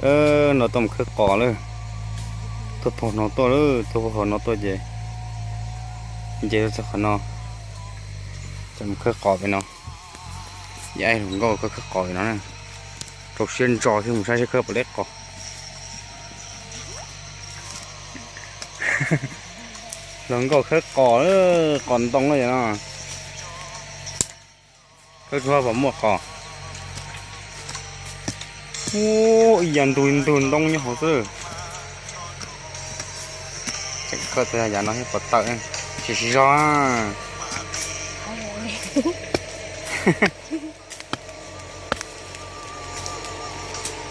No tuaj mus khawb qos lawm. Tuaj pag no tuaj lawm, tuaj pag no tuaj ces nce txog qhov no, ces mus khawb qos pem no. Yog hluas nkauj khawb khawb qos pem no na. Rau siab ntso thiab mus saib seb khawb puas deb qos. Hluas nkauj khawb qos, qos ntoo no. Khawb tsuag puas muaj qos. Ib yam ntug ntug ntoo nyob hauv xwb. Tseem khawb tau yav no thiab puas tawm, tsis zog.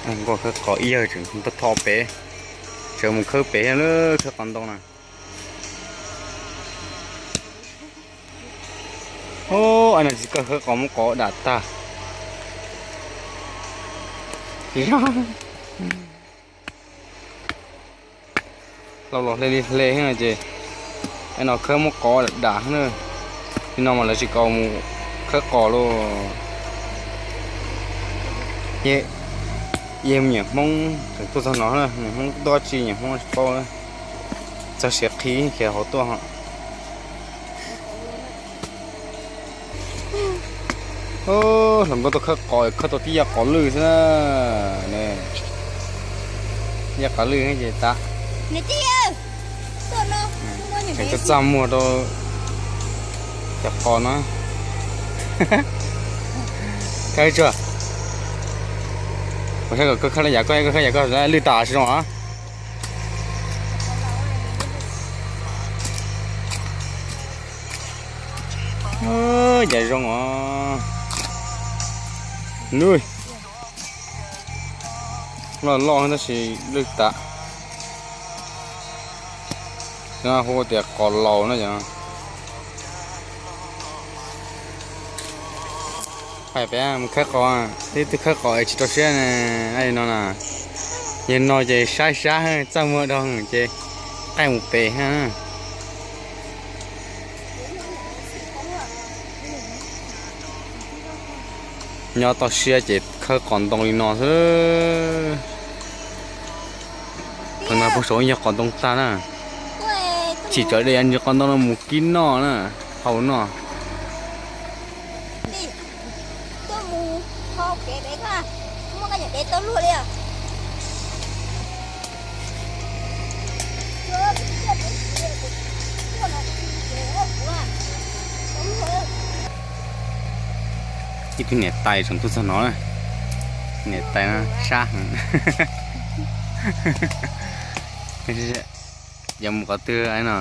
Nkauj khawb qos ib yawg tseem tho pem, tseem mus khawb pem thiab, khawb qos ntoo na. Ub, no tsis kawg khawb qos muab qos dam tag. Los los hle li hle no ces, no khawb muab qos dam na. Li no mas lawv tsis kam mus khawb qos lauj. Yog nyiam Hmoob tseem tuaj txog no, nyiam Hmoob tuaj tsi, nyiam Hmoob tsis paub, txog siav qhib khiav hauv tuaj. Hluas nkauj tuaj khawb qos, khawb tau tib yam qos lwj xwb na. Yam qos lwj ces tas. Tseem txaj muag rau cov qos no. Khawb tsuag. Kuv saib kom koj khawb li yam koj, koj khawb yam koj lwj tas tsis zoo os. Cas zoo os. Nuj, loj loj tab sis lwj tas. Hu tias qos laus no yog. Hais peb mus khawb qos, twb twb khawb qos es tsis rau siab no na. Yog no ces saib sab txaj muag dhau ces qaij mus pem na. Nyob toj siab ces khawb qos ntoo li no xwb. Thaum no puag saum yog qos ntoo tag na. Chim tsawv dej yav ntsis qos ntoo no mus kib noj na, hau noj. Ib tug niam tais tseem tuaj txog no, niam tais no sab heev. Yuav mus qhov twg no?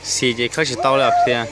Xis ces khawb tsis tau li tiag.